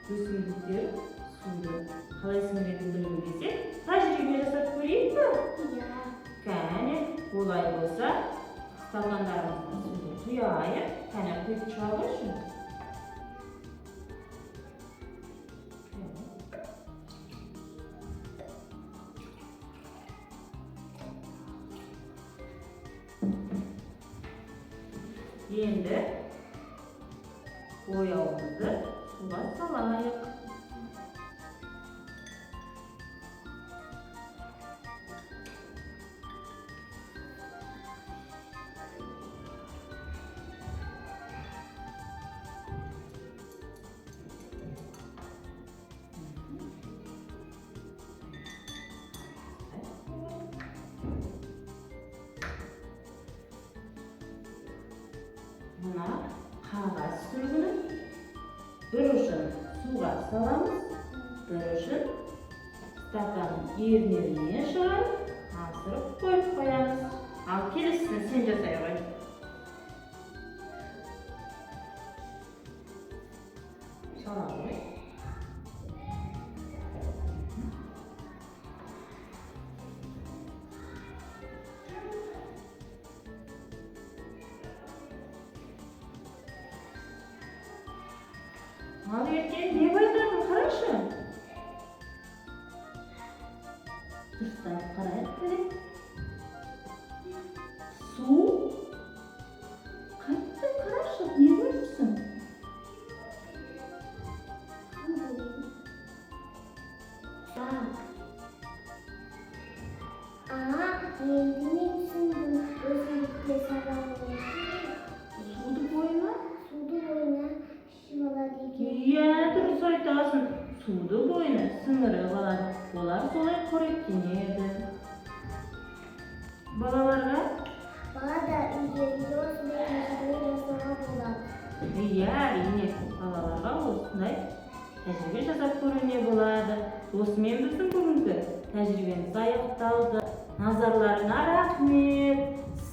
Өсімдіктер суды қалай сіңіретінін білгің келсе, тәжірибе жасап көрейік пе? Иә. Кәне, олай болса, стакандарымызға суды құяйық. Кәне, құйып шыға қойшы. Енді бояуымызды суға салайық. Мына қағаз сүлгінің бір ұшын суға саламыз, бір ұшын стаканның ернеуінен шығарып, асырып қойып қоямыз. Ал келесісін сен жасай ғой. Сала ғой. Ал ертең не байқадың, қарашы. Дұрыстап қарайық, кәне. Су қайтты, қарашы, не көріп тұрсың? Енді мен түсіндім. Өсімдіктер сабағын Суды бойына? Суды бойына ішіп алады екен. Иә, дұрыс айтасың. Суды бойына сіңіріп алады. Олар солай қоректенеді. Балаларға? Бала да үйлерінде осындай тәжірибе жасауға болады. Иә, әрине, балаларға осындай тәжірибе жасап көруіне болады. Осымен біздің бүгінгі тәжірибеміз аяқталды. Назарларыңа рахмет.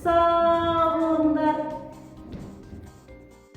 Сау болыңдар.